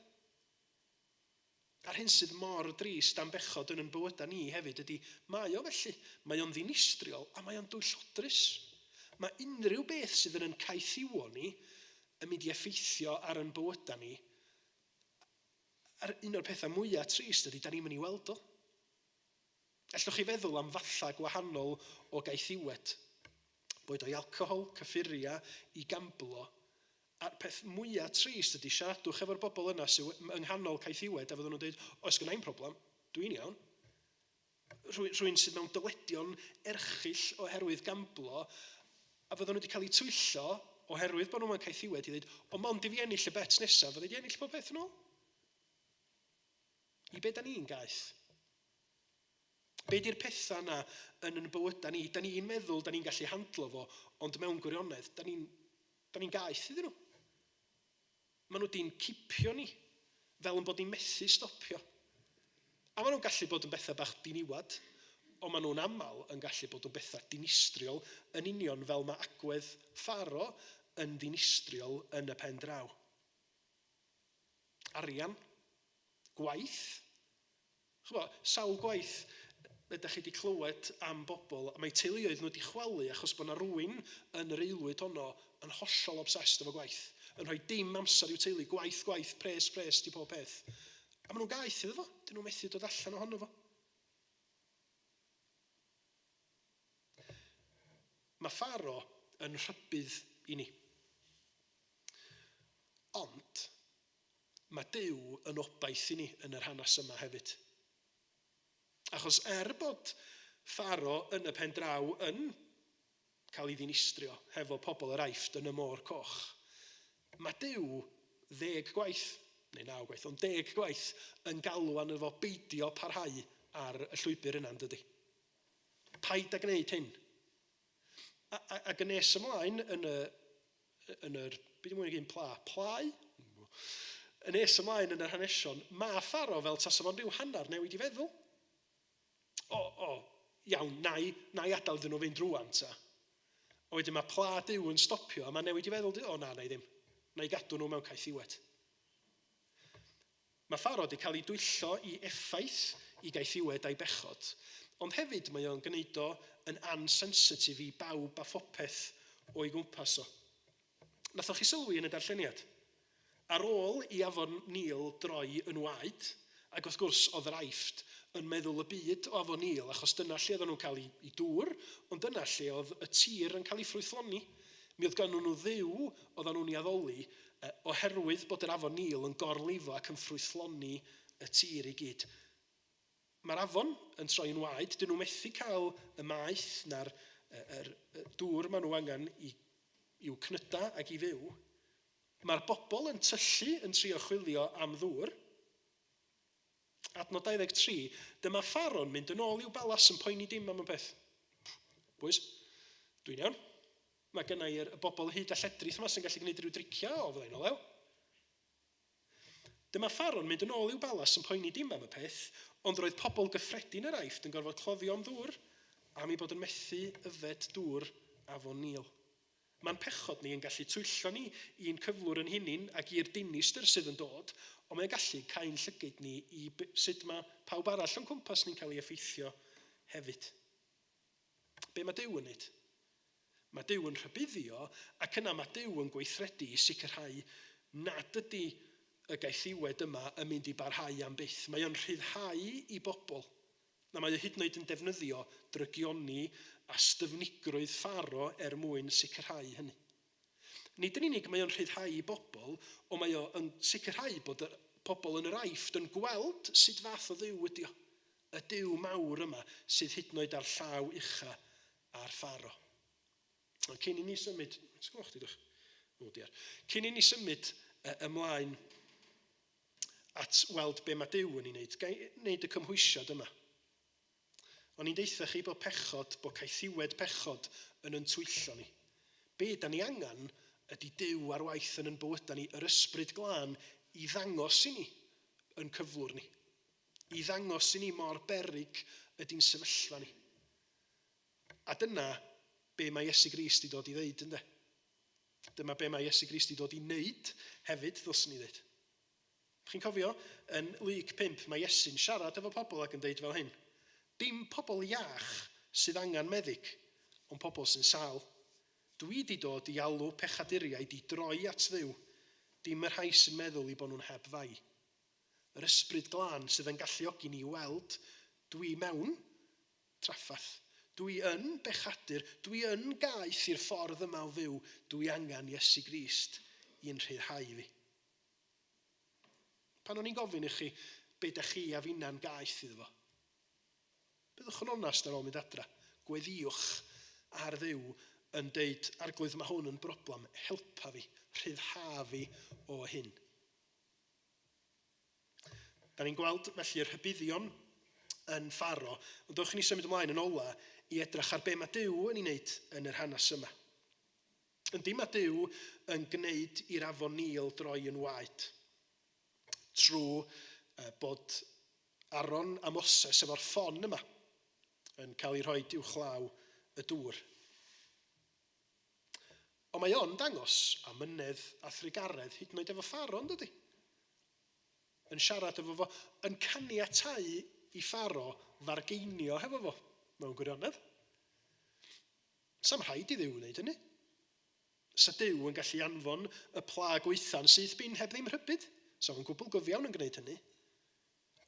A'r hyn sydd mor drist am bechod yn yn bywydau ni hefyd ydy, mae o felly. Mae o'n ddinistriol a mae o'n dwyllodrus. Mae unrhyw beth sydd yn yn caethiwo ni yn mynd i effeithio ar yn bywydau ni. A'r un o'r pethau mwyaf trist ydy, da ni'n mynd i weld o. Ellwch chi feddwl am fathau gwahanol o gaethiwed, boed o'i alcohol, cyffuria, i gamblo, a'r peth mwyaf trist ydy siaradwch efo'r bobl yna sydd yng nghanol caethiwed a fydden nhw'n dweud, oes gynna i'm problem, dwi'n iawn. Rhywun sydd mewn dyledion erchyll oherwydd gamblo, a fydden nhw wedi cael eu twyllo oherwydd bod nhw mewn caethiwed i ddweud, o mond i fi ennill y bet nesaf, fydde di ennill pob peth yn ôl. I be da ni'n gaeth? Be di'r pethau yna yn yn bywydau ni? Da ni'n meddwl da ni'n gallu handlo fo, ond mewn gwirionedd, da ni'n da ni gaeth iddyn nhw. Maen nhw di'n cipio ni, fel yn bod ni'n methu stopio. A maen nhw'n gallu bod yn bethau bach diniwad, ond maen nhw'n aml yn gallu bod yn bethau dinistriol, yn union fel mae agwedd Pharo yn ddinistriol yn y pen draw. Arian, gwaith. Ch'mo', sawl gwaith ydych chi wedi clywed am bobl, a mae teuluoedd nhw wedi chwalu achos bod 'na rywun yn yr aelwyd honno yn hollol obsessed efo gwaith, yn rhoi dim amser i'w teulu, gwaith, gwaith, pres, pres, di pob peth. A maen nhw'n gaeth iddo fo, dyn nhw'n methu dod allan ohono fo. Mae Pharo yn rhybudd i ni. Ond mae Duw yn obaith i ni yn yr hanes yma hefyd. Achos er bod Pharo yn y pen draw yn cael ei ddinistrio hefo pobl yr Aifft yn y Môr Coch, mae Duw ddeg gwaith, neu naw gwaith, ond deg gwaith yn galw arno fo beidio parhau ar y llwybr yna, yn dydy? Paid â gwneud hyn. A, a, ac yn nes ymlaen yn y, yn yr, beth mwy nag un pla, plau? Yn nes ymlaen yn yr hanesion, mae Pharo fel tasa fo'n rhyw hanner newid i feddwl. O, o, iawn, na i, na i adael iddyn nhw fynd rwan ta. A wedyn mae pla Duw yn stopio a mae newid i feddwl, o na, na i ddim. Na i gadw nhw mewn caethiwed. Mae Pharo wedi cael ei dwyllo i effaith i gaethiwed a'i bechod, ond hefyd mae o'n gwneud o yn ansensitif i bawb a phopeth o'i gwmpas o. Nathoch chi sylwi yn y darlleniad? Ar ôl i afon Nîl droi yn waed, ac wrth gwrs oedd yr Aifft yn meddwl y byd o afon Nîl achos dyna lle oedden nhw'n cael eu dŵr, ond dyna lle oedd y tir yn cael ei ffrwythloni. Mi oedd ganddyn nhw dduw oedden nhw'n ei addoli Oherwydd bod yr afon Nîl yn gorlifo ac yn ffrwythloni y tir i gyd, mae'r afon yn troi yn waed, dyn nhw methu cael y maeth na'r yr, dŵr maen nhw angen i, i'w cnyda ac i fyw. Mae'r bobl yn tyllu yn trio chwilio am ddŵr. Adnod 23, dyma Pharo'n mynd yn ôl i'w balas yn poeni dim am y peth. Boys, dwi'n iawn. Mae gynna i'r bobl hyd a lledrith yma sy'n gallu gwneud rhyw driciau, o, fyddai'n olew. Dyma Pharo'n mynd yn ôl i'w balas yn poeni dim am y peth, ond roedd pobl gyffredin yr Aifft yn gorfod cloddio am ddŵr, am eu bod yn methu yfed dŵr afon Nîl. Mae'n pechod ni yn gallu twyllo ni i'n cyflwr yn hunin ac i'r dinistr sydd yn dod, ond mae'n gallu cau'n llygaid ni i sut mae pawb arall o'n cwmpas ni'n cael ei effeithio hefyd. Be mae Duw yn wneud? Mae Duw yn rhybuddio ac yna mae Duw yn gweithredu i sicrhau nad ydy y gaethiwed yma yn mynd i barhau am byth. Mae o'n rhyddhau i bobl. Na mae o hyd yn oed yn defnyddio drygioni a styfnigrwydd Pharo er mwyn sicrhau hynny. Nid yn unig mae o'n rhyddhau i bobl, ond mae o yn sicrhau bod y pobl yn yr Aifft yn gweld sut fath o Dduw ydy o. Y Duw mawr yma sydd hyd yn oed â'r llaw ucha ar Pharo. Ond cyn i ni symud, sgwch chdi dwch. O diar. Cyn i ni symud ymlaen at weld be mae Duw yn ei wneud, ga i wneud y cymhwysiad yma. O'n i'n deutha chi bod pechod, bod caethiwed pechod yn yn twyllo ni. Be da ni angen ydy Duw ar waith yn yn bywydau ni, yr Ysbryd Glân i ddangos i ni yn cyflwr ni. I ddangos i ni mor beryg ydy'n sefyllfa ni. A dyna be mae Iesu Grist i dod i ddeud, ynde? Dyma be mae Iesu Grist i dod i wneud hefyd, ddylswn i ddeud. Chi'n cofio, yn Luc 5, mae Iesu'n siarad efo pobl ac yn deud fel hyn, Dim pobl iach sydd angen meddyg, ond pobl sy'n sâl. Dwi 'di dod i alw pechaduriaid i droi at Dduw, dim y rhai sy'n meddwl 'u bod nhw'n heb fai. Yr Ysbryd Glân sydd yn galluogi ni i weld, dwi mewn Trafferth. Dwi yn bechadur, dwi yn gaeth i'r ffordd yma o fyw, dwi angen Iesu Grist i'n rhyddhau fi. Pan o'n i'n gofyn i chi be da chi a finna'n gaeth iddo fo, byddwch yn onast ar ôl mynd adra. Gweddïwch ar Dduw yn deud, Arglwydd, mae hwn yn broblem, helpa fi, rhyddha fi o hyn. Da ni'n gweld felly'r rhybuddion yn Pharo, ond dewch i ni symud ymlaen yn ola i edrych ar be mae Duw yn ei wneud yn yr hanes yma. Yndi, mae Duw yn gwneud i'r afon Nîl droi yn waed trwy bod Aaron a Moses efo'r ffon yma yn cael ei rhoi uwchlaw y dŵr. Ond mae o'n dangos amynedd a thrugaredd hyd yn oed efo Pharo, yn dydy? Yn siarad efo fo, yn caniatáu i Pharo fargeinio hefo fo, mewn gwirionedd. Sa'm rhaid i Dduw wneud hynny. Sa Duw yn gallu anfon y pla gwaetha'n syth bin heb ddim rhybudd. Sa fo'n gwbl gyfiawn yn gwneud hynny.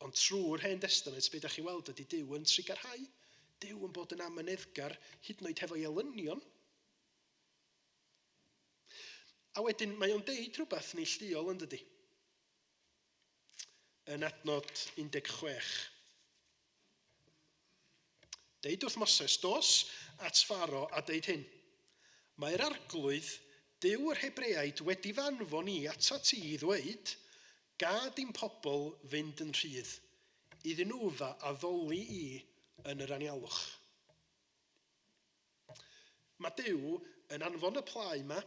Ond trwy'r Hen Destament, be da chi'n weld ydy Duw yn trugarhau. Duw yn bod yn amyneddgar, hyd yn oed hefo'i elynion. A wedyn mae o'n deud rhywbeth neillduol yn dydy. Yn adnod 16. Deud wrth Moses, dos at Pharo a deud hyn. Mae'r Arglwydd, Duw yr Hebreaid, wedi f'anfon i atat ti i ddweud, Gad i'm pobl fynd yn rhydd, iddyn nhw fy addoli i yn yr anialwch. Mae Duw yn anfon y plâu yma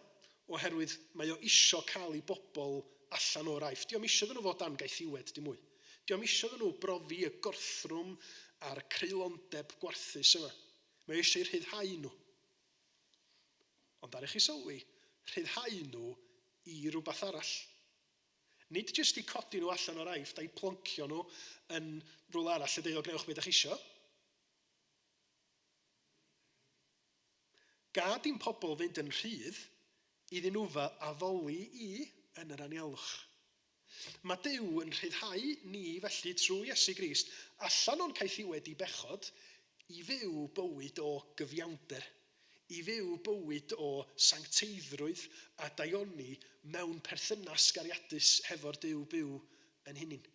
oherwydd mae o isio cael ei bobl allan o'r Aifft. Dio'm isio iddyn nhw fod dan gaethiwed dim mwy. Dio'm isio iddyn nhw brofi y gorthrwm a'r creulondeb gwarthus yma. Mae o eisiau eu rhyddhau nhw. Ond ar i chi sylwi, rhyddhau nhw i rywbeth arall. Nid jyst i codi nhw allan o'r Aifft a'i ploncio nhw yn rhywle arall a deud o gwnewch be da chi isio. Gad i'n pobl fynd yn rhydd, iddyn nhw fy addoli i yn yr anialwch. Mae Duw yn rhyddhau ni felly trwy Iesu Grist allan o'n caethiwed i bechod i fyw bywyd o gyfiawnder, i fyw bywyd o sancteiddrwydd a daioni mewn perthynas gariadus hefo'r Duw byw yn hunin.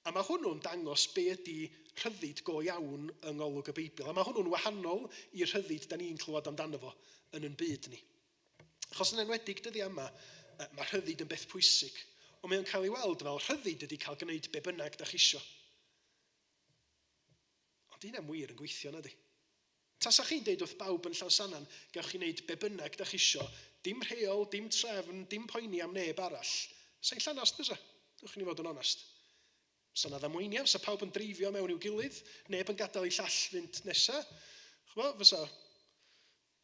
A mae hwnnw'n dangos be ydy rhyddid go iawn yng ngolwg y Beibl. A mae hwnnw'n wahanol i'r rhyddid da ni'n clywed amdano fo yn yn byd ni. Achos yn enwedig dyddiau yma, mae rhyddid yn beth pwysig. Ond mae o'n cael ei weld fel rhyddid ydy cael gwneud be bynnag da chi isio. Ond di hynna'n wir yn gweithio, nadi? Tasa chi'n deud wrth bawb yn Llansannan, gewch chi wneud be bynnag da chi isio, dim rheol, dim trefn, dim poeni am neb arall, sai'n llanast bysa? Dewch i ni fod yn onast. Sa 'na ddamweiniau, fysa pawb yn dreifio mewn i'w gilydd, neb yn gadael i llall fynd nesa. Ch'mo, fysa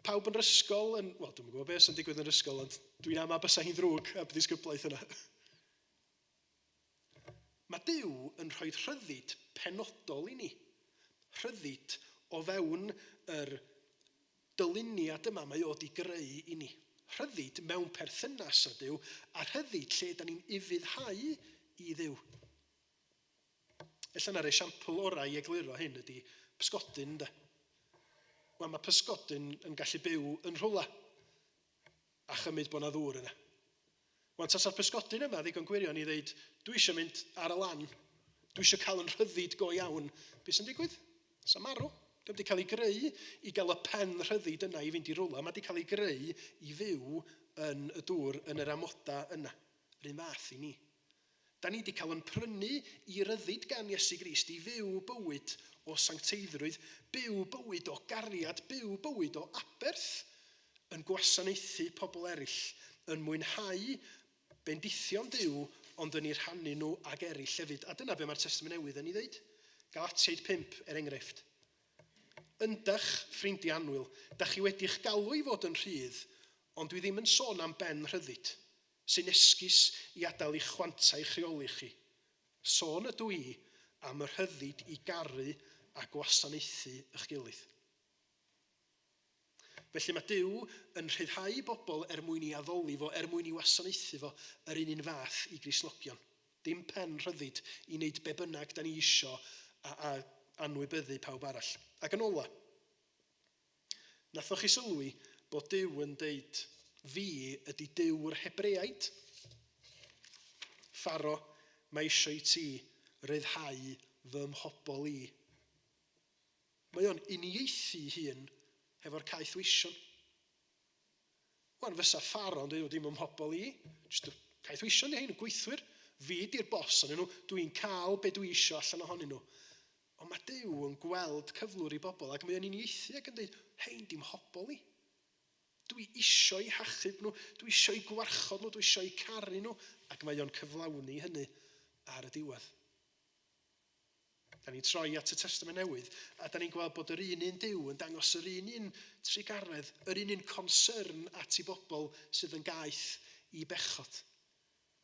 pawb yn yr ysgol yn, wel, dwi'm yn gwybod beth sy'n digwydd yn yr ysgol, ond dwi'n ama bysa hi'n ddrwg heb ddisgyblaeth yna. Mae Duw yn rhoi rhyddid penodol i ni. Rhyddid o fewn yr dyluniad yma mae o 'di greu i ni. Rhyddid mewn perthynas â Duw, a rhyddid lle da ni'n ufuddhau i Dduw. Ella na'r esiampl orau i egluro hyn ydy pysgodyn, ynde? Wel, mae pysgodyn yn gallu byw yn rhywle a chymryd bod 'na ddŵr yna. Wan, tasa'r pysgodyn yma ddigon gwirion i ddeud, dwi eisiau mynd ar y lan, dwi eisiau cael yn rhyddid go iawn, beth sy'n digwydd? Sa'n marw. Dio'm wedi cael ei greu i gael y pen rhyddid yna i fynd i rwla, mae wedi cael ei greu i fyw yn y dŵr, yn yr amodau yna. Yr un fath i ni. Da ni wedi cael yn prynu i ryddid gan Iesu Grist i fyw bywyd o sancteiddrwydd, byw bywyd o gariad, byw bywyd o aberth, yn gwasanaethu pobl eraill, yn mwynhau bendithion Duw ond yn eu rhannu nhw ag eraill hefyd. A dyna be mae'r Testament Newydd yn ei ddeud. Galatiaid 5, er enghraifft. Yndach, ffrindiau annwyl, da chi wedi'ch galw i fod yn rhydd, ond dwi ddim yn sôn am ben rhyddid. Sy'n esgus i adael i'ch chwantau eich rheoli chi. Sôn ydw i am y rhyddid i garu a gwasanaethu ych gilydd. Felly mae Duw yn rhyddhau bobl er mwyn i addoli fo, er mwyn i wasanaethu fo, yr un un fath i Gristnogion. Dim pen rhyddid i wneud be bynnag da ni isio a, a, anwybyddu pawb arall. Ac yn ola, nathoch chi sylwi bod Duw yn deud, fi ydy Duw'r Hebreaid. Pharo, mae eisiau i ti ryddhau fy mhobl i. Mae o'n uniaethu hun hefo'r caethweision. Wan, fysa Pharo yn dweud, dim ym mhobl i, jyst y caethweision di hein, y gweithwyr. Fi di'r bos ohonyn nhw, dwi'n cael be dwi isio allan ohonyn nhw. Ond mae Duw yn gweld cyflwr i bobl ac mae o'n uniaethu ac yn dweud, hein, dim mhobl i. Dwi isio eu hachub nhw, dwi isio eu gwarchod nhw, dwi isio eu caru nhw, ac mae o'n cyflawni hynny ar y diwedd. Da ni'n troi at y Testament Newydd, a da ni'n gweld bod yr un un Duw yn dangos yr un un trugaredd, yr un un concern at i bobl sydd yn gaeth i bechod.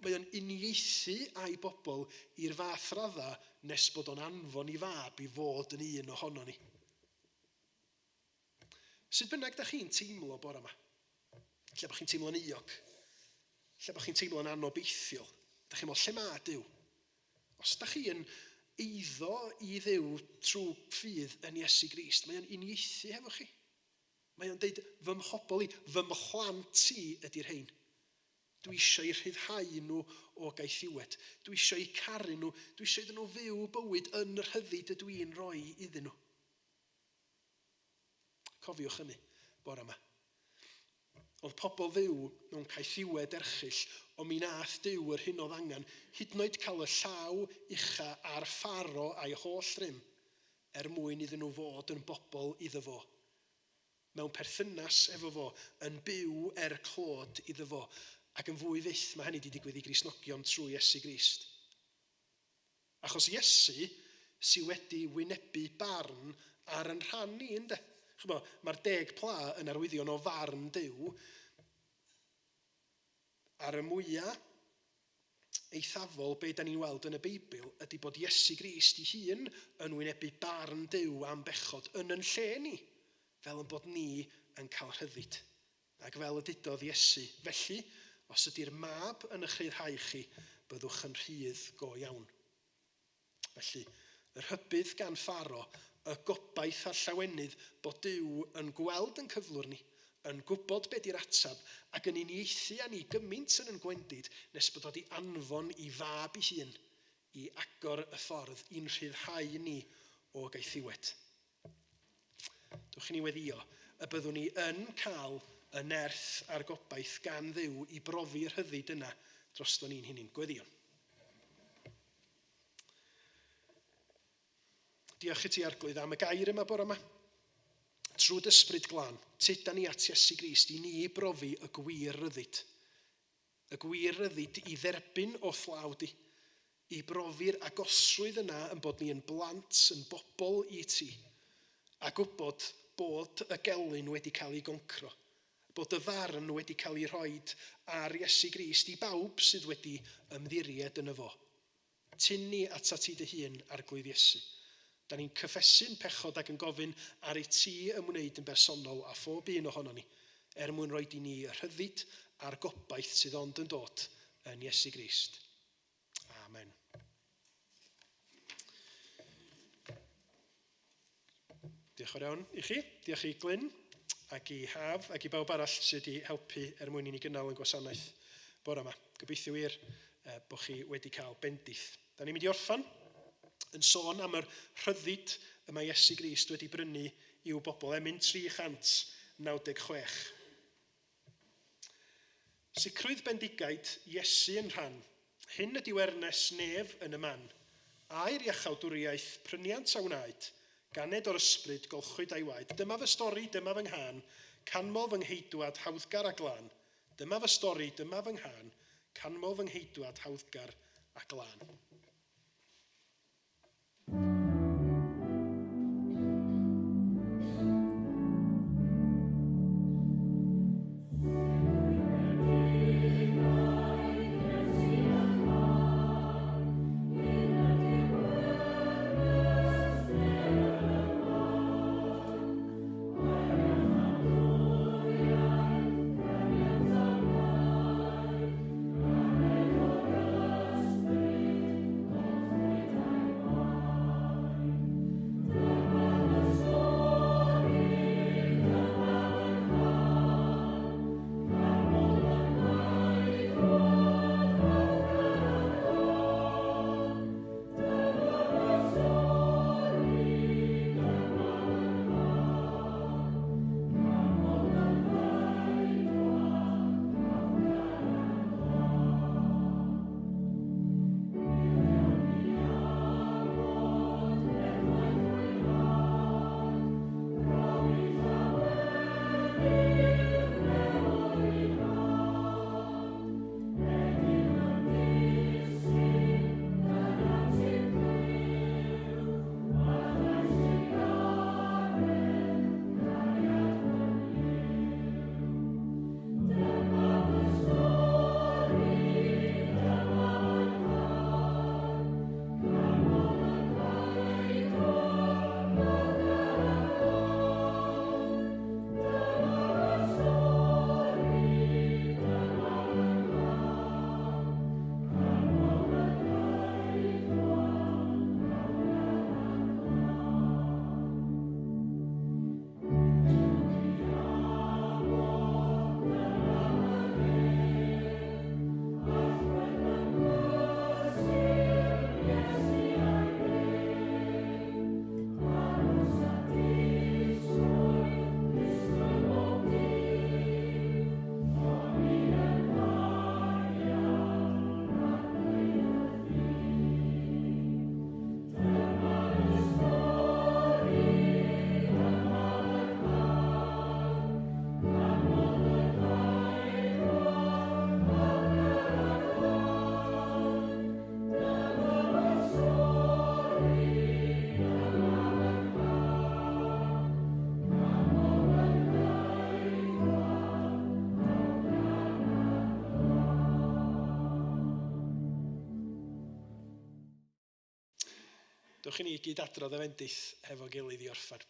Mae o'n uniaethu a'i bobl i'r fath radda nes bod o'n anfon i fab i fod yn un ohono ni. Sut bynnag da chi'n teimlo bore yma? Lle bod chi'n teimlo'n euog? Lle bod chi'n teimlo'n anobeithiol? Da chi'n meddwl, lle mae Duw? Os da chi yn eiddo i Dduw trwy ffydd yn Iesu Grist, mae o'n uniaethu hefo chi. Mae o'n deud, fy mhobl i, fy mhlant i ydy'r hein. Dwi eisiau eu rhyddhau nhw o gaethiwed. Dwi eisiau eu caru nhw. Dwi eisiau iddyn nhw fyw bywyd yn yr rhyddid ydw i'n rhoi iddyn nhw. Cofiwch hynny bore yma. Oedd pobl Dduw mewn caethiwed erchyll, ond mi nath Duw yr hyn oedd angen, hyd yn oed cael y llaw ucha ar Pharo a'i holl rym, er mwyn iddyn nhw fod yn bobl iddo fo. Mewn perthynas efo fo, yn byw er clod iddo fo, ac yn fwy fyth mae hynny wedi digwydd i Gristnogion trwy Iesu Grist. Achos Iesu sy wedi wynebu barn ar yn rhan ni, ynde? Ch'mo, mae'r 10 pla yn arwyddion o farn Duw ar y mwyaf eithafol be da ni'n weld yn y Beibl ydy bod Iesu Grist ei hun yn wynebu barn Duw am bechod yn yn lle ni, fel yn bod ni yn cael rhyddid. Ac fel y dudodd Iesu, felly, os ydy'r mab yn eich rhyddhau chi, byddwch yn rhydd go iawn. Felly, y rhybudd gan Pharo, y gobaith a'r llawenydd bod Duw yn gweld yn cyflwr ni, yn gwybod be di'r atab, ac yn uniaethu â ni gymaint yn yn gwendid nes bod o di anfon i fab ei hun i agor y ffordd i'n rhyddhau ni o gaethiwed. Dwch i ni weddio y byddwn ni yn cael y nerth a'r gobaith gan Dduw i brofi'r rhyddid yna drosto ni'n hunain. Gweddion. Diolch i ti, Arglwydd, am y gair yma bore yma. Trwy dy ysbryd glân, tyda ni at Iesu Grist i ni brofi y gwir ryddid. Y gwir ryddid i dderbyn o llaw di, i brofi'r agosrwydd yna yn bod ni yn blant, yn bobl i ti, a gwybod bod y gelyn wedi cael ei goncro, bod y farn wedi cael ei rhoid ar Iesu Grist i bawb sydd wedi ymddiried yn y fo. Tyn ni atat ti dy hun, Arglwydd Iesu. Da ni'n cyffesu'n pechod ac yn gofyn ar i ti ymwneud yn bersonol â phob un ohono ni, er mwyn rhoi i ni y rhyddid a'r gobaith sydd ond yn dod yn Iesu Grist. Amen. Diolch yn fawr iawn i chi. Diolch i Glyn ac i Haf ac i bawb arall sydd wedi helpu er mwyn i ni gynnal yn gwasanaeth bore yma. Gobeithio wir bod chi wedi cael bendith. Da ni'n mynd i orffan yn sôn am yr rhyddid y mae Iesu Grist wedi brynu i'w bobl. Emyn 396. Sicrwydd bendigaid Iesu yn rhan. Hyn ydyw ernes nef yn y man. Air iachawdwriaeth pryniant a wnaed, ganed o'r ysbryd, golchwyd a'i waed. Dyma fy stori, dyma fy nghân, canmol fy ngheidwad hawddgar a glân. Dyma fy stori, dyma fy nghân, canmol fy ngheidwad hawddgar a glân. Dewch i ni gyd adrodd y fendith hefo gilydd i orffan.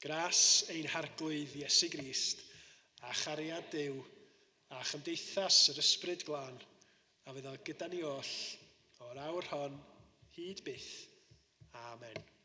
Gras ein harglwydd Iesu Grist a chariad Duw a chymdeithas yr Ysbryd Glân a fyddo gyda ni oll o'r awr hon hyd byth. Amen.